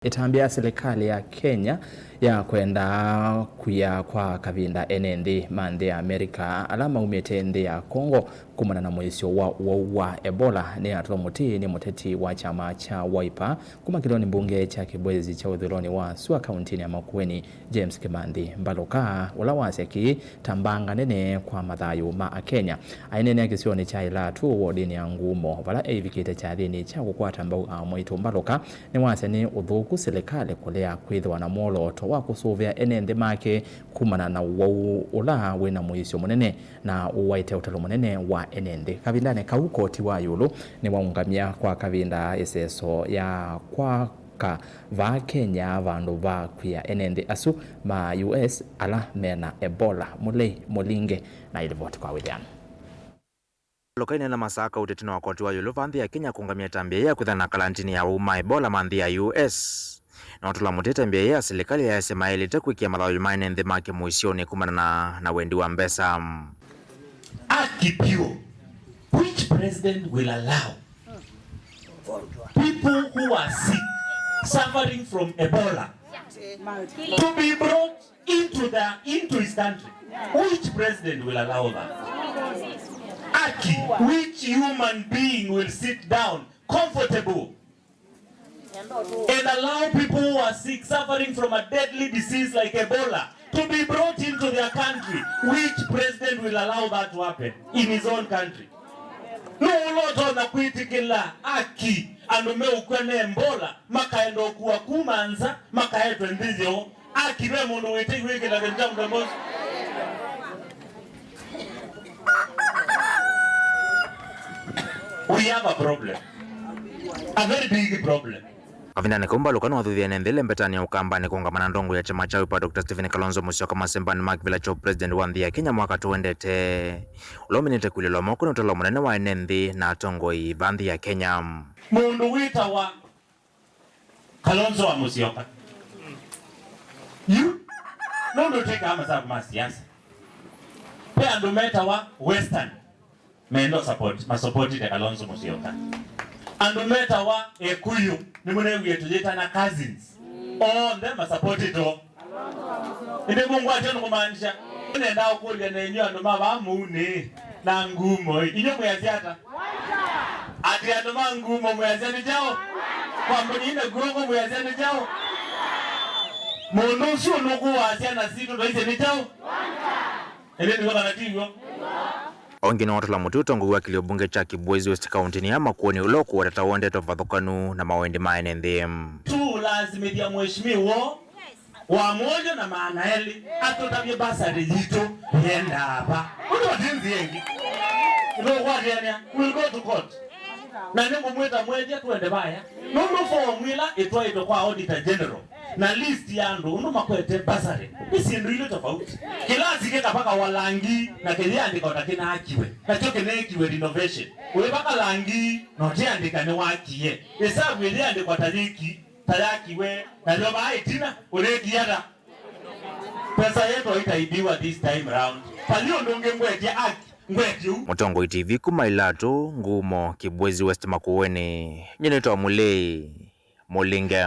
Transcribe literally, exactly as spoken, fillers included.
Ĩtambya ya silikalĩ ya Kenya ya kwenda kwia kwa kavinda ene nthĩ ma nthĩ ya Amerika ala maumĩte nthĩ ya Congo kumana na mũisyo wa ũwau wa Ebola nĩyatũlwa mũtĩ nĩ mũteti wa kyama kya Wiper kuma kĩlĩonĩ mbunge kya Kibwezi kya ũthũĩlonĩ wa sua kauntinĩ ya Makueni, James Kimanthi Mbaluka, ũla wasya kĩĩ ta mbanga nene kwa mathayũ ma Akenya. Aineenea kĩsionĩ kya Ilatu wodinĩ ya Ngumo vala eivikĩte kyathĩnĩ kya kũkwata mbau a mwaitũ Mbaluka, nĩwasya nĩ ũthũku silikalĩ kũlea kwĩthĩwa na mwolooto wa kũsũvĩa ene nthĩ make kumana na ũwau ũla wĩna mũisyo mũnene na ũwaĩte ũtalo mũnene wa ene nthĩ. Kavindanĩ kau, koti wa ĩũlũ nĩwaũngamya kwa kavinda ĩseso ya kwaka vaa Kenya vandũ va kwia ene nthĩ asu ma U S ala mena Ebola. Mũlei Mũlinge na ilivoti kwa wĩthĩano. Lokaine na masaa kautĩ tene wa koti wa ĩũlũ va nthĩ ya Kenya kũngamya ĩtambya ya kwĩthana na kalantini ya ũwau ma Ebola ma nthĩ ya U S. Na ũtũla mũtĩ ĩtambya ya silikalĩ yaasya maĩlĩte kwĩkĩa mathayũ ma ene nthĩ make mũisyonĩ kumana na, na wendi wa mbesa. Aki vyũ, which president will allow people who are sick, suffering from Ebola, to be brought into the, into his country? Which president will allow that? Aki, which human being will sit down comfortable and allow people who are sick, suffering from a deadly disease like Ebola, to be brought into their country? Which president will allow that to happen in his own country? Nũũ ũla ũtonya kwĩtĩkĩla aki andũ meũkw'a nĩ Ebola makaenda ũkua kuma nza makaetwe nthĩ yoo? Aki ve mũndũ wĩte iwĩkĩla kĩndũ kya mũthemba ũsu? We have a problem. A very big problem. Kavindanĩ kau Mbaluka nĩwathuthie ene nthĩ lembetanĩ ya Ũkambanĩ kũũngama na ndongo ya kyama kya Wiper Doctor Stephen Kalonzo Musyoka masembanĩ ma kĩvĩla kya president wa nthĩ ya Kenya mwaka tũendete, ũla ũminĩte kũilĩlwa moko nĩ ũtalo mũnene wa ene nthĩ na atongoi va nthĩ ya Kenya. Mũndũ wĩtawa Kalonzo wa Musyoka yu nũndũ twĩkaa masavu ma siasa. Ve andũ metawa Western mendo support, masupportite Kalonzo Musyoka. Andũ metawa Ekuyu, nĩmũnewie tũyĩtana cousins, onthe masupportitwo. Ĩndĩ mũngwatyo nĩkũmaanisha nenda ũkũlya nenyu andũ ma vaa mũunĩ na Ngumo, inyuĩ mwĩasya ata? Ati andũ ma Ngumo mwĩasya nĩ kyaũ? Kwa mbũni ina kw'oko mwĩasya nĩ kyaũ? Mũndũ ũsu nũkũwasya na sitũ twaisye nĩ kyaũ? Ĩndĩ nĩw'o kana ti w'o? O ĩngĩ nĩwatũla mũtĩ ũtongoi wa kĩlio mbunge kya Kibwezi West kauntinĩ ya Makueni ũla ũkũweta ta wendete ũvathũkanu na mawendi ma ene nthĩ. Tũũlaasimĩthya mheshimiwa wa mwonyo na maana elĩ atũtavye basarĩ yitũ yendaa va. Ũndũ vati nzĩa ĩngĩ. Nũkwatĩanĩa, we'll go to court. Na nĩngũmwĩta mwethya twende vaya. Nũndũ fomu ĩla ĩtwaĩtwe kwa Auditor General na list ya andũ ũndũ makwete basarĩ nĩ syĩndũ ilĩ tofauti. Kĩlasi kĩkavakawa langi na kĩyĩandĩkwa ta kĩnaakiwe, nakyo kĩneekiwe renovation. Wĩvaka langi na ũtĩandĩka nĩwakie. Ĩsavu ĩyĩandĩkwa ta yĩki, ta yakiwe, nayo vaa ĩtina ũneekie ata? Pesa yetu haitaibiwa this time round. Vali ũndũ ũngĩ ngwetye aki, ngwetye u. Mũtongoi T V kuma Ilatu, Ngumo, Kibwezi West Makueni. Nyie nĩtwa Mũlei Mũlinge.